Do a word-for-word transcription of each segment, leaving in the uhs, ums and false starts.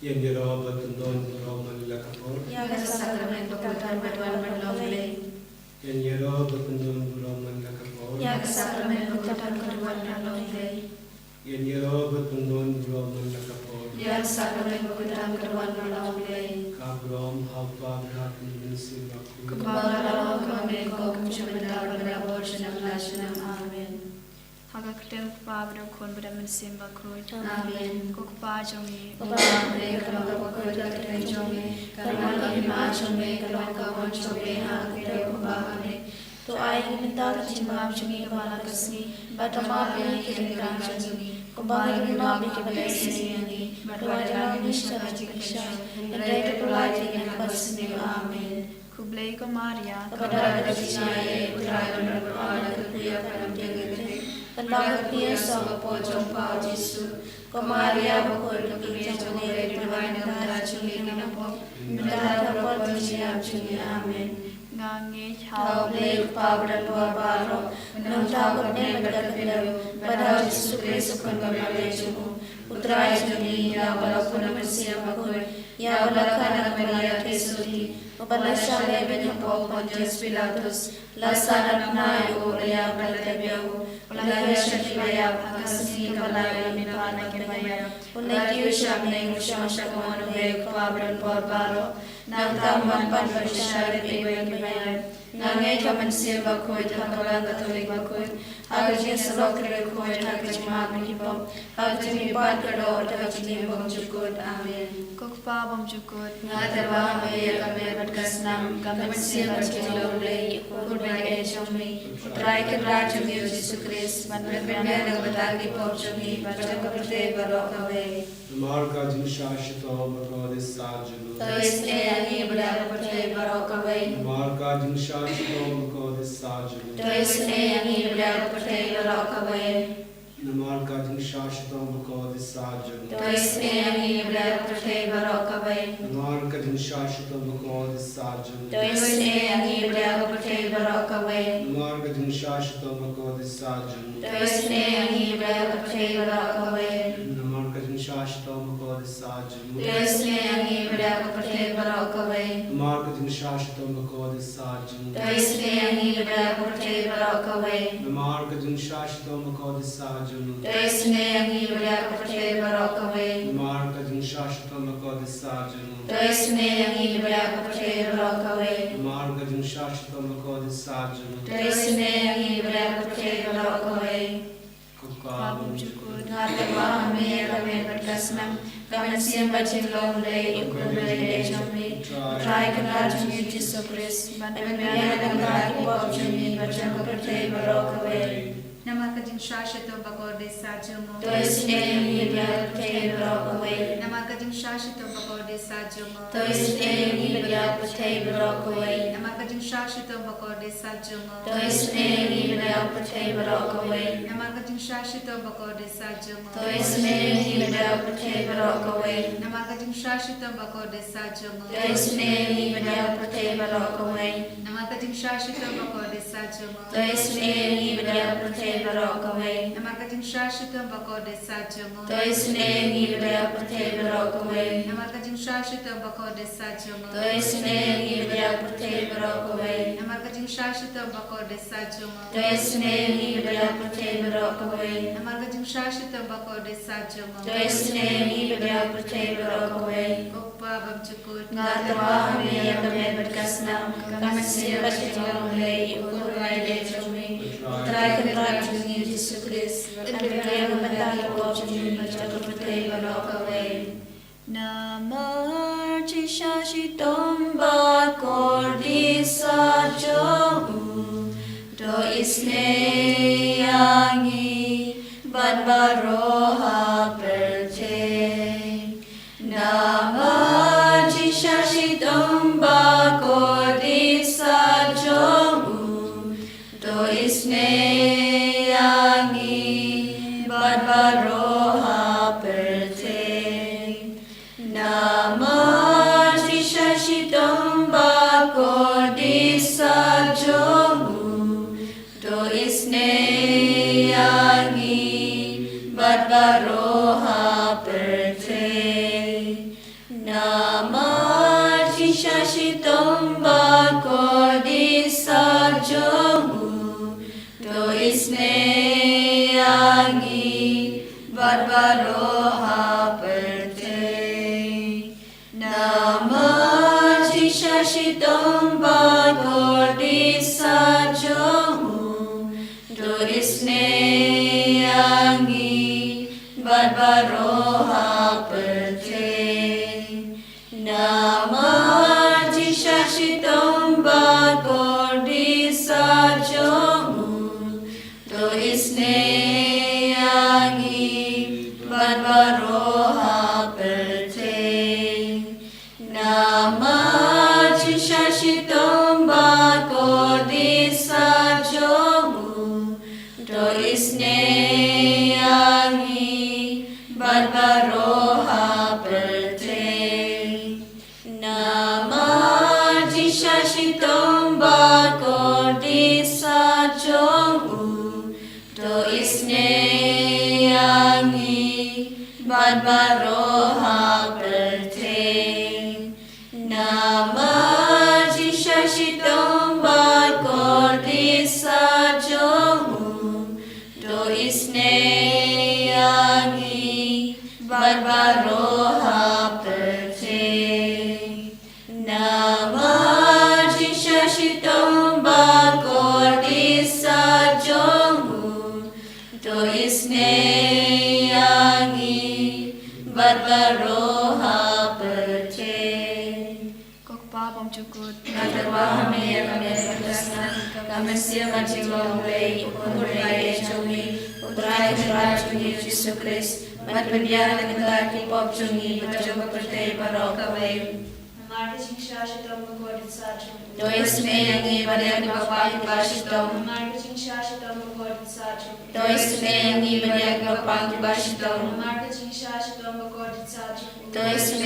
Ïa ngi ruh ba pynduh burom man la ka por. Ïa ka sakramen bakhuid ba wan ban long Blei. Ïa ngi ruh ba pynduh burom man la ka por. Ïa ka sakramen bakhuid ba wan ban long Blei. Ïa ngi ruh ba pynduh burom man la ka por. Ïa ka sakramen bakhuid ba wan ban long Blei. Ka burom ha u Kpa bad ha u Khun bad ha u Mynsiem Bakhuid. Kumba la long, kumne, kumjuh, mynta bad barabor, junom la junom. Amen. Ha ka kyrteng u Kpa bad u Khun bad u Mynsiem Bakhuid. Amen. Ko Kpa jong ngi. Uba ha bneng, ka long ka bakhuid ka kyrteng jong me, ka long ka hima jong me, ka long ka mon jong me ha ka kyrteng kumba ha bneng. To ai ïa ngi mynta ka jingmap jong ngi kaba la ka sngi, bad to map ïa ngi ki kyndrang jong ngi, kumba ngi map ïa kiba leh sniew ïa ngi, bad wat ïa ngi sha ka jingkyrshan, hynrei to pynlait ïa ngi na kaba sniew. Amen. Khublei ko Maria, kaba don ka jingaiei, U Trai u don bad pha, la kyrkhu ïa pha na pdeng ki kynthei, bad la kyrkhu ïa u sawkun jong pha u Jisu. Ko Maria bakhuid, ka kmie jong U Blei, pynduwai na ka bynta jong ngi ki khynnah pop, mynta bad ha ka por jingïap jong ngi. Amen. Nga ngeit ha U Blei U Kpa badonbor baroh, U nongthaw ka bneng bad ka khyndew, bad ha u Jisu Khrist u Khun ba marwei jong U, U Trai jong ngi, ïa uba la pun ha u Mynsiem Bakhuid, ïa uba la kha na ka Maria theisotti, uba la shah leh beiñ hapoh u Pontius Pilatus, la sah na bnai, u la ïap bad la tep ïa u, u la hiar sha kiba ïap, ha ka sngi kaba lai u la mih pat na kiba ïap, u la kiew sha bneng, u shong sha ka mon U Blei U Kpa badonbor baroh. Nangta un wan pat ban pynshai lynti ïa kiba ïap. Nga ngeit ha u Mynsiem Bakhuid, ha ka balang Katholik bakhuid, ha ka jingsylloh ki riewkhuid, ha ka jingmap na ki pop, ha ka jingmihpat ka doh, ha ka jingim bymjukut. Amen. Ko Kpa bymjukut, nga tyrwa ha me ïa ka mer bad ka snam, ka mynsiem bad ka jinglong Blei, ïa u Khun baieit jong me, U Trai Kynrad jong ngi U Jisu Khrist, ban pynbiang na ka bynta ki pop jong ngi bad jong ka pyrthei baroh kawei. Namar ka jingshah shitom bakordit sah jong U. To isynei ïa ngi bad ïa ka pyrthei baroh kawei. Namar ka jingshah shitom bakordit sah jong U. To isynei ïa ngi bad ïa ka pyrthei baroh kawei. Namar ka jingshah shitom bakordit sah jong U. To isynei ïa ngi bad ïa ka pyrthei baroh kawei. Namar ka jingshah shitom bakordit sah jong U. To isynei ïa ngi bad ïa ka pyrthei baroh kawei. Namar ka jingshah shitom bakordit sah jong U. To isynei ïa ngi bad ïa ka pyrthei baroh kawei. Namar ka jingshah shitom bakordit sah jong U. To isynei ïa ngi bad ïa ka pyrthei baroh kawei. Namar ka jingshah shitom bakordit sah jong U. To isynei ïa ngi bad ïa ka pyrthei baroh kawei. Namar ka jingshah shitom bakordit sah jong U. To isynei ïa ngi bad ïa ka pyrthei baroh kawei. Namar ka jingshah shitom bakordit sah jong U. To isynei ïa ngi bad ïa ka pyrthei baroh kawei. Namar ka jingshah shitom bakordit sah jong U. To isynei ïa ngi bad ïa ka pyrthei baroh kawei. Ko Kpa bymjukut, nga tyrwa ha me ïa ka mer bad ka snam, ka mynsiem bad jinglong Blei, ïa u Khun baieit jong me, U Trai Kynrad jong ngi U Jisu Khrist, ban pynbiang na ka bynta ki pop jong ngi bad jong ka pyrthei baroh kawei. Namar ka jingshah shitom bakordit sah jong U. To isynei ïa ngi bad ïa ka pyrthei baroh kawei. Namar ka jingshah shitom bakordit sah jong U. To isynei ïa ngi bad ïa ka pyrthei baroh kawei. Namar ka jingshah shitom bakordit sah jong U. To isynei ïa ngi bad ïa ka pyrthei baroh kawei. Namar ka jingshah shitom bakordit sah jong U. To isynei ïa ngi bad ïa ka pyrthei baroh kawei. Namar ka jingshah shitom bakordit sah jong U. To isynei ïa ngi bad ïa ka pyrthei baroh kawei. Namar ka jingshah shitom bakordit sah jong U. To isynei ïa ngi bad ïa ka pyrthei baroh kawei. Namar ka jingshah shitom bakordit sah jong U. To isynei ïa ngi bad ïa ka pyrthei baroh kawei. Namar ka jingshah shitom bakordit sah jong U. To isynei ïa ngi bad ïa ka pyrthei baroh kawei. Namar ka jingshah shitom bakordit sah jong U. To isynei ïa ngi bad ïa ka pyrthei baroh kawei. Namar ka jingshah shitom bakordit sah jong U. To isynei ïa ngi bad ïa ka pyrthei baroh kawei. Ko Kpa bymjukut, nga tyrwa ha me ïa ka mer bad ka snam, ka mynsiem bad ka jinglong Blei, ïa u Khun baieit jong me, U Trai Kynrad jong ngi U Jisu Khrist, ban pynbiang na ka bynta ki pop jong ngi bad jong ka pyrthei baroh kawei. Namar jingshah shitom bakordit sah jong U, to isynei ïa ngi bad baroh ha pyrthei. Namar jingshah shitom bakordit sah jong U, to isynei ïa ngi bad baroh ha pyrthei. Namar jingshah shitom bakordit sah jong U, to isynei ïa ngi bad baroh ha pyrthei. Namar jingshah shitom bakordit sat jong u, to isynei ïa ngi bad baroh ha pyrthei. Namar jingshah shitom bakordit sat jong u, to isynei ïa ngi bad baroh ha pyrthei. Namar jingshah shitom bakordit sat jong u, to isynei ïa ngi bad baroh ha pyrthei. Namar jingshah shitom bakordit sat jong u, to isynei ïa ngi bad baroh ha pyrthei. Namar jingshah shitom bakordit sat jong u, to isynei ïa ngi bad baroh ha pyrthei. Namar jingshah shitom bakordit sat jong u, to isynei ïa ngi bad baroh ha pyrthei. Namar jingshah shitom bakordit sat jong u, to isynei ïa ngi bad baroh ha pyrthei. Ko Kpa bymjukut, nga tyrwa ha me ïa ka met bad ka snam, ka mynsiem bad jinglong U Blei, U Khun U Blei jong ngi, U Trai Kynrad jong ngi U Jisu Khrist, ban pynbiang na ka bynta ki pop jong ngi bad jong ka pyrthei baroh kawei. Namar ka jingshah shitom bakordit sat jong u, to isynei ïa ngi bad ïa kiba pang kiba shitom. Namar ka jingshah shitom bakordit sat jong u, to isynei ïa ngi bad ïa kiba pang kiba shitom. Namar ka jingshah shitom bakordit sat jong u,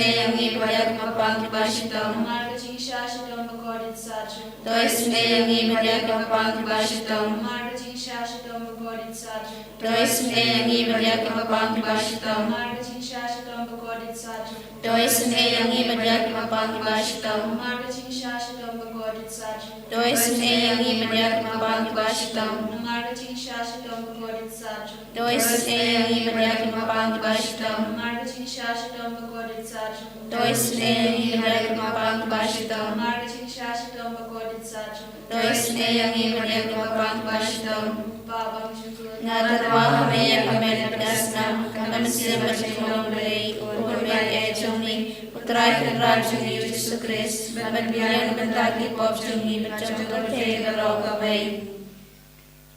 to isynei ïa ngi bad ïa kiba pang kiba shitom. Namar ka jingshah shitom bakordit sat jong u, to isynei ïa ngi bad ïa kiba pang kiba shitom. Namar ka jingshah shitom bakordit sat jong u, to isynei ïa ngi bad ïa kiba pang kiba shitom. Namar ka jingshah shitom bakordit sat jong u, to isynei ïa ngi bad ïa kiba pang kiba shitom. Namar ka jingshah shitom bakordit sat jong u, to isynei ïa ngi bad ïa kiba pang kiba shitom. Namar ka jingshah shitom bakordit sat jong u, to isynei ïa ngi bad ïa kiba pang kiba shitom. Namar ka jingshah shitom bakordit sat jong u, to isynei ïa ngi bad ïa kiba pang kiba shitom. Namar ka jingshah shitom bakordit sat jong u, to isynei ïa ngi bad ïa kiba pang kiba shitom. Ko Kpa bymjukut, nga tyrwa ha me ïa ka met bad ka snam, ka mynsiem bad jinglong U Blei, U Khun U Blei jong ngi, U Trai Kynrad jong ngi U Jisu Khrist, ban pynbiang na ka bynta ki pop jong ngi bad jong ka pyrthei baroh kawei.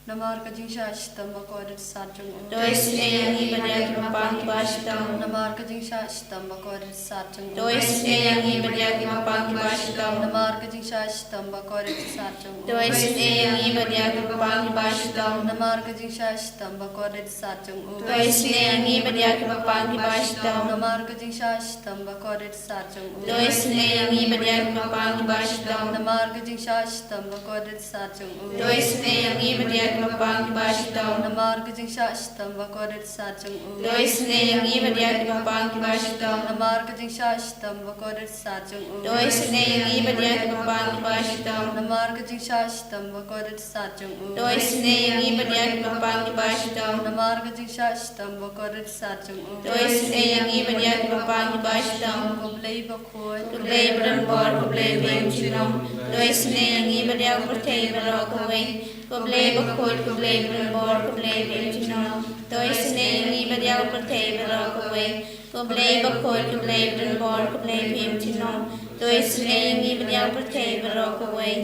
Namar ka jingshah shitom bakordit sat jong u, to isynei ïa ngi bad ïa kiba pang kiba shitom. Namar ka jingshah shitom bakordit sat jong u, to isynei ïa ngi bad ïa kiba pang kiba shitom. Namar ka jingshah shitom bakordit sat jong u, to isynei ïa ngi bad ïa kiba pang kiba shitom. Namar ka jingshah shitom bakordit sat jong u, to isynei ïa ngi bad ïa kiba pang kiba shitom. Namar ka jingshah shitom bakordit sat jong u, to isynei ïa ngi bad ïa kiba pang kiba shitom. Namar ka jingshah shitom bakordit sat jong u, to isynei ïa ngi bad ïa kiba pang kiba shitom. Namar ka jingshah shitom bakordit sat jong u, to isynei ïa ngi bad ïa kiba pang kiba shitom. Namar ka jingshah shitom bakordit sat jong u, to isynei ïa ngi bad ïa kiba pang kiba shitom. Namar ka jingshah shitom bakordit sat jong u, to isynei ïa ngi bad ïa kiba pang kiba shitom. Namar ka jingshah shitom bakordit sat jong u, to isynei ïa ngi bad ïa kiba pang kiba shitom. Ko Blei bakhuid, ko Blei badonbor, ko Blei ba im junom, to isynei ïa ngi bad ïa ka pyrthei baroh kawei. Ko Blei bakhuid, ko Blei badonbor, ko Blei ba im junom, to isynei ïa ngi bad ïa ka pyrthei baroh kawei. Ko Blei bakhuid, ko Blei badonbor, ko Blei ba im junom, to isynei ïa ngi bad ïa ka pyrthei baroh kawei.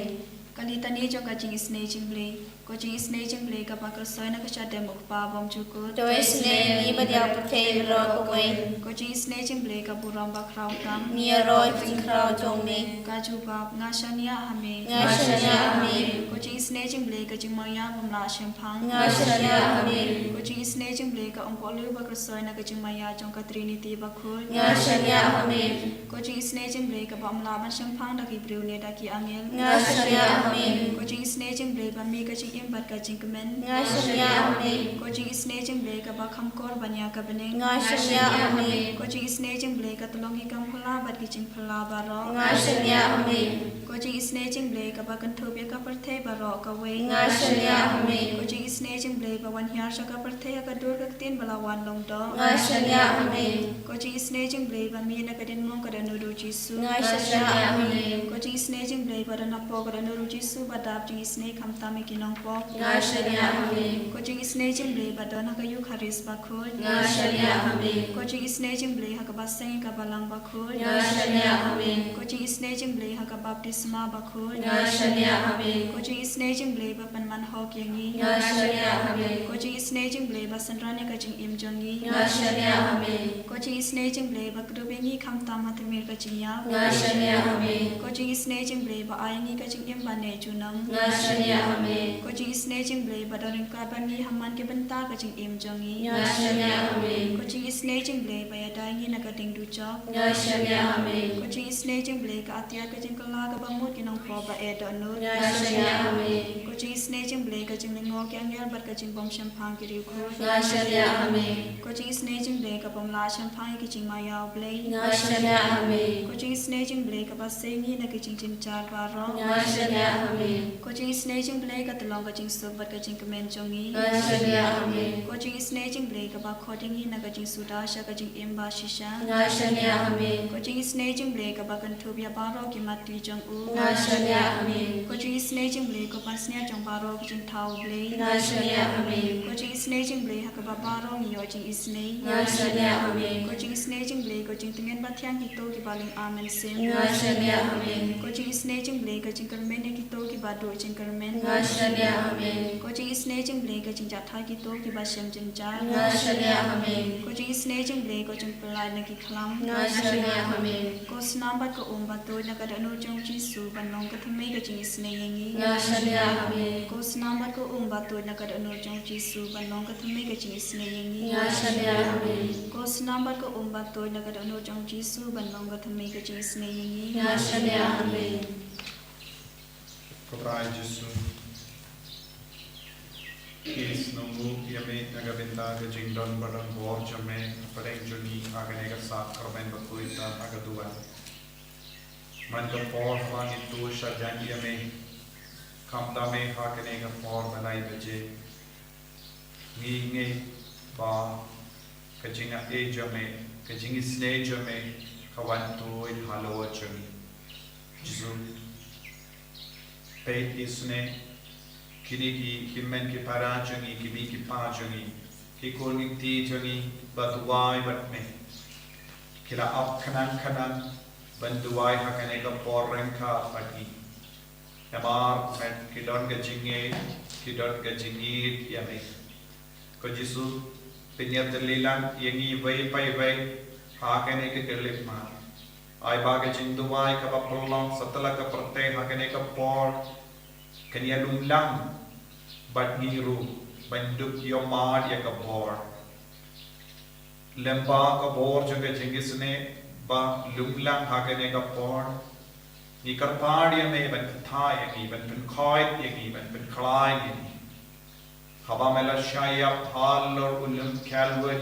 Ka litani jong ka jingisynei jong U Blei. Ko jingisynei jong U Blei kaba kyrshoi na ka shadem, ko Kpa bymjukut, to isynei ïa ngi bad ïa ka pyrthei baroh kawei. Ko jingisynei jong U Blei ka burom bakhraw tam, ngi ïaroh ïa ka jingkhraw jong me. Ka jubab, nga shaniah ha me. Nga shaniah ha me. Ko jingisynei jong U Blei ka jingmaria bym lah shemphang, nga shaniah ha me. Ko jingisynei jong U Blei ka umpohliew ba kyrshoi na ka jingmaria jong ka Trinity bakhuid, nga shaniah ha me. Ko jingisynei jong U Blei kaba ym lah ban shemphang da ki briew ne da ki angel, nga shaniah ha me. Ko jingisynei jong U Blei ba mih ka jing bad ka jingkmen. Nga shaniah ha me. Ko jingisynei jong U Blei kaba kham kor ban ïa ka bneng. Nga shaniah ha me. Ko jingisynei jong U Blei ka tyllong ki kam phylla bad ki jingphylla baroh. Nga shaniah ha me. Ko jingisynei jong U Blei kaba kynthup ïa ka pyrthei baroh kawei. Nga shaniah ha me. Ko jingisynei jong U Blei ba wan hiar sha ka pyrthei ha ka dur ka ktien ba la wan long doh. Nga shaniah ha me. Ko jingisynei jong U Blei ba mih na ka diengmong ka dohnud U Jisu. Nga shaniah ha me. Ko jingisynei jong U Blei ba don hapoh ka dohnud U Jisu ba dap jingisynei khamtam ïa ki nongpop. Nga shaniah ha me. Ko jingisynei jong U Blei ba don ha ka Eukharist bakhuid. Nga shaniah ha me. Ko jingisynei jong U Blei ha kaba seng ïa ka balang bakhuid. Nga shaniah ha me. Ko jingisynei jong U Blei ha ka baptisma bakhuid. Nga shaniah ha me. Ko jingisynei jong U Blei ba pynman hok ïa ngi. Nga shaniah ha me. Ko jingisynei jong U Blei ba synran ïa ka jingim jong ngi. Nga shaniah ha me. Ko jingisynei jong U Blei ba kdup ïa ngi khamtam ha tmier ka jingïap. Nga shaniah ha me. Ko jingisynei jong U Blei ba ai ïa ngi ka jingim ba neh junom. Nga shaniah ha me. Ko jingisynei jong U Blei ba don ryngkat bad ngi ha man ki bynta ka jingim jong ngi. Nga shaniah ha me. Ko jingisynei jong U Blei ba ïada ïa ngi na ka ding dujok. Nga shaniah ha me. Ko jingisynei jong U Blei ka atiat ka jingkylla kaba mut ki nongpop ba eh dohnud. Nga shaniah ha me. Ko jingisynei jong U Blei ka jinglyngngoh ki angel bad ka jingbym shemphang ki riewkhuid. Nga shaniah ha me. Ko jingisynei jong U Blei ka bym lah shemphang ïa ki jingma ïa U Blei. Nga shaniah ha me. Ko jingisynei jong U Blei kaba sei ngi na ki jingjynjar baroh. Nga shaniah ha me. Ko jingisynei jong U Blei ka tyllong ka jingsuk bad ka jingkmen jong ngi. Nga shaniah ha me. Ko jingisynei jong U Blei kaba khot ïa ngi na ka jingsuda sha ka jingim ba shisha. Nga shaniah ha me. Ko jingisynei jong U Blei kaba kynthup ïa baroh ki matti jong u. Nga shaniah ha me. Ko jingisynei jong U Blei ko pansngiat jong baroh ki jingthaw U Blei. Nga shaniah ha me. Ko jingisynei jong U Blei ha kaba baroh ngi ïoh jingisynei. Nga shaniah ha me. Ko jingisynei jong U Blei ko jingtngen ba thiang kito kiba lynga mynsiem. Nga shaniah ha me. Ko jingisynei jong U Blei ka jingkyrmen ïa kito kiba duh jingkyrmen. Nga shaniah ha me. Ko jingisynei jong U Blei ka jingjahthait kito kiba shem jynjar. Nga shaniah ha me. Ko jingisynei jong U Blei ko jingpyllait na ki khlam. Nga shaniah ha me. Ko snam bad ko um ba tuid na ka dohnud jong U Jisu ban long ka thymmei ka jingisynei ïa ngi. Nga shaniah ha me. Ko snam bad ko um ba tuid na ka dohnud jong U Jisu ban long ka thymmei ka jingisynei ïa ngi. Nga shaniah ha me. Ko snam bad ko um ba tuid na ka dohnud jong U Jisu ban long ka thymmei ka jingisynei ïa ngi. Nga shaniah ha me. Ko Trai Jisu, ngi sngewnguh ïa me na ka bynta ka jingdon ba donbor jong me hapdeng jong ngi ha kane ka sap kyrmen bakhuid ha ka duwan. Man ka por haba ngi tuid shadien ïa me, khamtam me ha kane ka por ba lai baje, ngi ngeit ba ka jingaiei jong me, ka jingisynei jong me ka wan tuid halor jong ngi. Jisu, peit isynei kine ki hynmen ki para jong ngi, ki mei ki pa jong ngi, ki khun ki kti jong ngi ba duwai bad me. Ki la ap khnang khnang ban duwai ha kane ka por ryngkat bad ngi. Namar met ki don ka jingngeit, ki don ka jingngeit ïa me. Ko Jisu, pynïatylli lang ïa ngi iwei pa iwei ha kane ka khyllipmat. Ai ba ka jingduwai kaba pynlong satlak ka pyrthei ha kane ka por kan ïalum lang bad ngi ruh ban dup ïohmad ïa ka bor. Lem ba ka bor jong ka jingisynei ba lum lang ha kane ka por, ngi kyrpad ïa me ban kynthah ïa ngi, ban pynkhuid ïa ngi, ban pynkhlaiñ ïa ngi. Haba me la shah ïap halor u lum Kalbari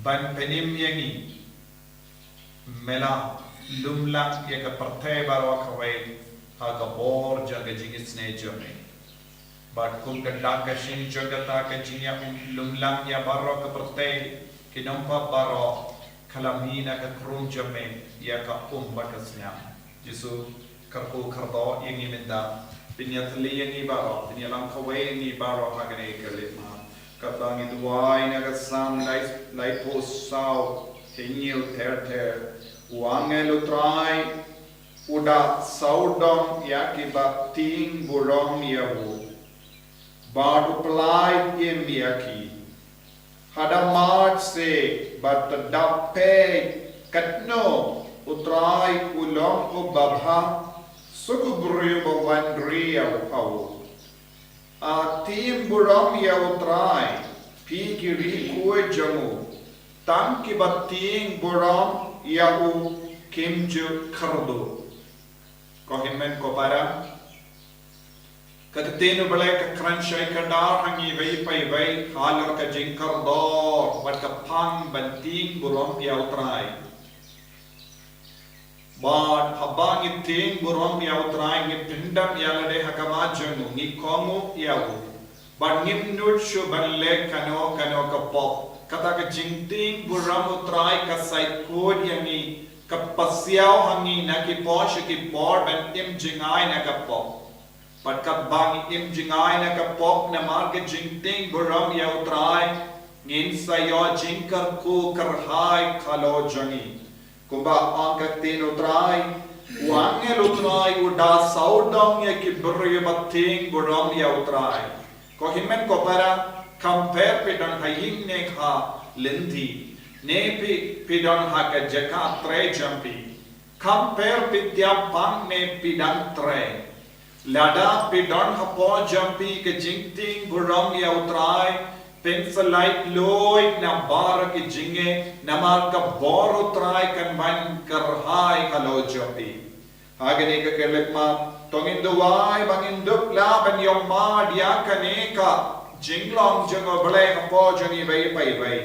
ban pynim ïa ngi, me la lum lang ïa ka pyrthei baroh kawei ha ka bor jong ka jingisynei jong me. Bad kum ka dak ka shyieng jong kata ka jingïalum lang ïa baroh ka pyrthei, ki nongpop baroh ka la mih na ka khrum jong me ïa ka um bad ka sniang. Jisu, kyrkhu kyrdoh ïa ngi mynta. Pynïatylli ïa ngi baroh, pynïalam kawei ïa ngi baroh ha kane ka khyllipmat. Kaba ngi duwai na ka Salm lai, laiphew saw, hynñiew ter ter. U angel U Trai u da sawdong ïa kiba tieng burom ïa u, bad u pyllait im ïa ki. Hada mad se bad to dap peit katno U Trai u long uba bha sha u briew ba wan riewhawei. A tieng burom ïa U Trai, phi ki ri khuid jong u, tang kiba tieng burom ïa u kim ju kyrduh. Ko hynmen ko para, Ka ktien U Blei ka kren shai kdar ha ngi iwei pa iwei halor ka jingkordor bad ka phang ban tieng burom ïa U Trai. Bad haba ngi tieng burom ïa U Trai, ngi pyndem ïa lade ha khmat jong u, ngi kohnguh ïa u. Bad ngim nud shuh ban leh kano kano ka pop. Kata ka jingtieng burom U Trai ka sa kut ïa ngi, ka pasiaw ha ngi na ki por sha ki por ban im jngai na ka pop. Bad katba ngi im jngai na ka pop namar ka jingtieng burom ïa U Trai, ngin sa ïoh jingkyrkhu kyrhai halor jong ngi. Kumba ong ka ktien U Trai, u angel U Trai u da sawdong ïa ki briew ba tieng burom ïa U Trai. Ko hynmen ko para, kam pher phi don ha ïing ne ha lynti, ne phi, phi don ha ka jaka trei jong phi. Kam pher phi tiap pang ne phi dang trei. Lada phi don hapoh jong phi ka jingtieng burom ïa U Trai, phin sa lait luid na baroh ki jingeh, namar ka bor U Trai kan wan kyrhai halor jong phi. Ha kane ka kyrlek ma, to ngin duwai ba ngin dup lah ban ïohmad ïa kane ka jinglong jong U Blei hapoh jong ngi iwei pa iwei.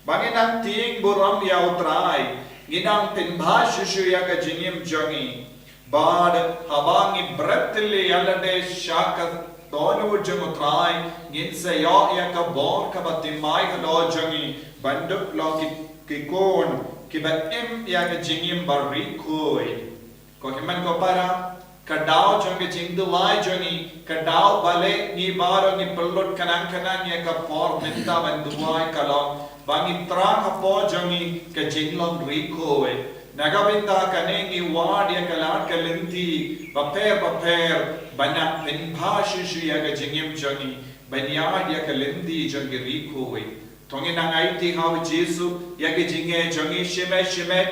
Ba ngin nang tieng burom ïa U Trai, ngin nang pynbha shuh shuh ïa ka jingim jong ngi. Bad haba ngi bret ïa lade sha ka dohnud jong U Trai, ngin sa ïoh ïa ka bor kaba thymmai halor jong ngi, ban dup long ki, ki khun kiba im ïa ka jingim ba ri khuid. Ko hynmen ko para, ka daw jong ka jingduwai jong ngi, ka daw balei ngi baroh ngi pynlut khnang khnang ïa ka por mynta ban duwai ka long ba ngi thrang hapoh jong ngi ka jinglong ri khuid. Na ka bynta kane ngi wad ïa ka lad ka lynti bapher bapher ban nang pynbha shuh shuh ïa ka jingim jong ngi ban ïaid ïa ka lynti jong ki ri khuid. To ngin nang aiti ha U Jisu ïa ki jingeh jong ngi shimet shimet,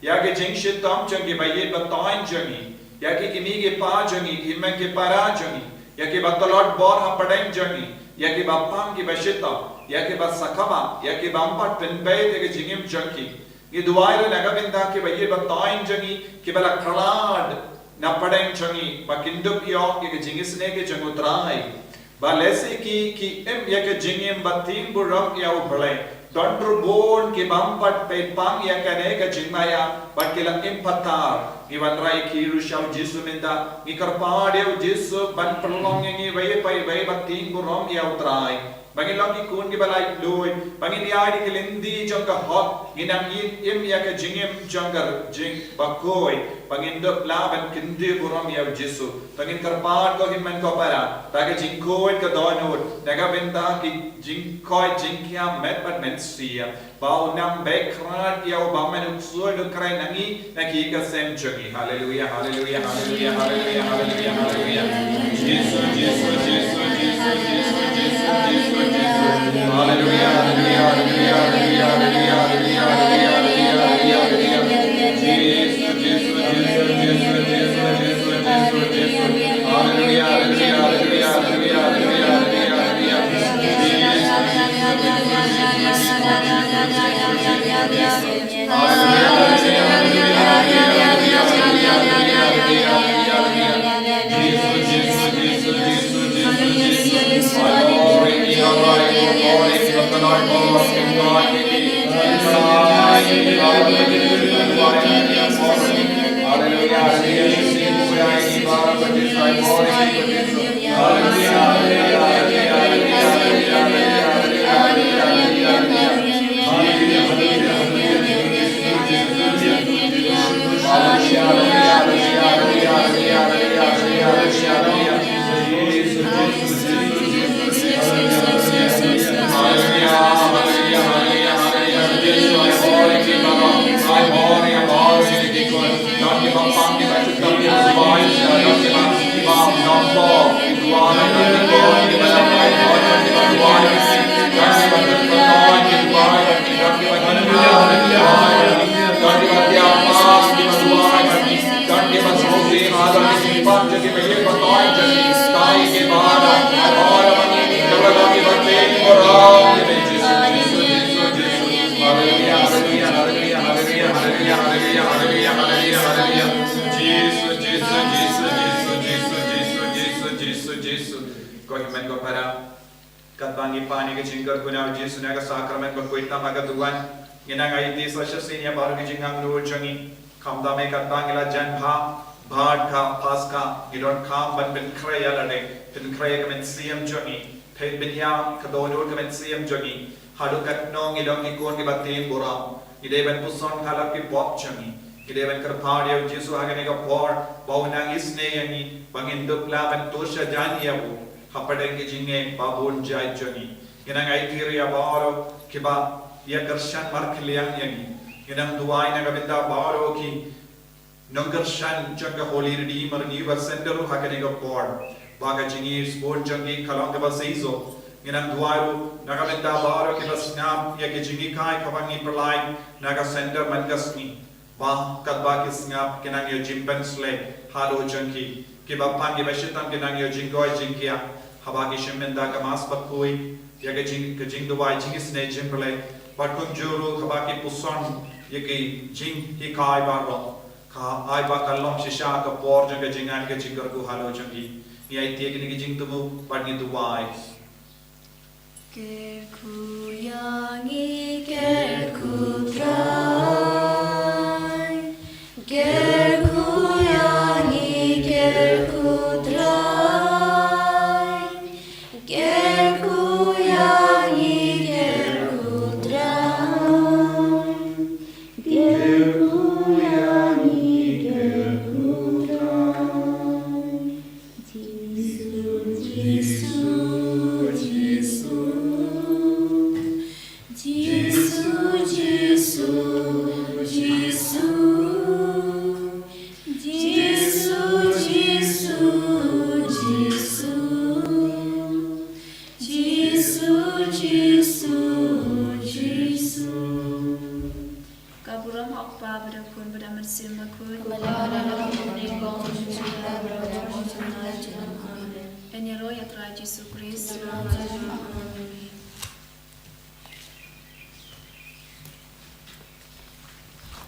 ïa ki jingshitom jong ki ba ïeit ba toiñ jong ngi, ïa ki kmie ki kpa jong ngi, ki hynmen ki para jong ngi, ïa ki ba tlot bor hapdeng jong ngi, ïa ki ba pang ki ba shitom, ïa ki ba sakma, ïa ki bym pat pynbeit ïa ki jingim jong ki. Ngi duwai ruh na ka bynta ki ba ïeit ba toiñ jong ngi, ki ba la khlad na pdeng jong ngi, ba kin dup ïoh ïa ki jingisynei ki jong U Trai. Ba lehse ki, ki im ïa ka jingim ba tieng burom ïa U Blei. Don ruh bun ki bym pat peit pang ïa kane ka jingmaïa, bad ki la im patar. Ngi wanrah ïa ki ruh sha U Jisu mynta. Ngi kyrpad ïa U Jisu ban pynlong ïa ngi iwei pa iwei ba tieng burom ïa U Trai. Ba ngin long ki khun kiba laitluid, ba ngin ïaid ha ka lynti jong ka hok, ngin nang im ïa ka jingim jong ka jingbakhuid, ba ngin dup lah ban kyntiew burom ïa U Jisu. To ngin kyrpad ko hynmen ko para, da ka jingkhuid ka dohnud, na ka bynta ki jingkoit jingkhiah met bad mynsiem. Ba u nang beh khrat ïa u bymman u ksuid u kren na ngi, na ki ka sem jong ngi. Haleluia, haleluia, haleluia, haleluia, haleluia, haleluia. Jisu, Jisu, Jisu, Jisu, Jisu, Jisu, Jisu. Haleluia, haleluia, haleluia, haleluia. Jisu, Jisu, Jisu, Jisu, Jisu, Jisu, Jisu. Haleluia, haleluia, haleluia, haleluia. Jisu, Jisu, Jisu, Jisu, Jisu, Jisu, Jisu. Kmen ko para, katba ngi pan ïa ka jingkyrkhu na u Jisu na ka sakramen bakhuid tam ha ka duwan, ngi nang aiti sa shisien ïa baroh ki jingangnud jong ngi. Khamtam ïa katba ngi la jan bha bad ka Paska, ngi donkam ban pynkhreh ïa lade, pynkhreh ïa ka mynsiem jong ngi, pynbeit ïa ka dohnud ka mynsiem jong ngi. Haduh katno ngi long ki khun kiba tim burom, ngi dei ban puson halor ki pop jong ngi. Ngi dei ban kyrpad ïa u Jisu ha kane ka por ba un nang isynei ïa ngi, ba ngin dup lah ban tur shajan ïa u hapdeng ki jingeh ba bun jait jong ngi. Ngi nang aiti ruh ïa baroh kiba ïa kyrshan markhliang ïa ngi. Ngi nang duwai na ka bynta baroh ki nongkyrshan jong ka Holy Redeemer Renewal Center ruh ha kane ka por, ba ka jingïasbun jong ki ka long kaba shisha. Ngi nang duwai ruh na ka bynta baroh kiba sngap ïa ki jinghikai kaba ngi pynlait na ka center man ka sngi, ba katba ki sngap ki nang ïoh jingpynsleh halor jong ki, kiba pan kiba shitom ki nang ïoh jingkoit jingkhiah. Haba ki shim mynta ka Mass bakhuid, ïa ka jing, ka jingduwai jingisynei jingpynleit, bad kumjuh ruh haba ki puson ïa ki jinghikai baroh, ka ai ba ka long shisha ka por jong ka jingai ka jingkyrkhu halor jong ki. Ngi aiti ïa kine ki jingthmu bad ngi duwai. Kyrkhu ïa ngi, kyrkhu Trai. Kyrkhu ïa ngi, kyrkhu Trai. Kyrkhu ïa ngi, kyrkhu Trai. Kyrkhu ïa ngi, kyrkhu Trai. Jisu, Jisu, Jisu. Jisu, Jisu, Jisu. Jisu, Jisu, Jisu. Jisu, Jisu, Jisu. Ka burom ha u Kpa bad ha u Khun bad ha u Mynsiem Bakhuid. Kaba la dei, kaba bun, kaba bun. Amen. Ngin ïaroh ïa u Trai Jisu Krist. Amen.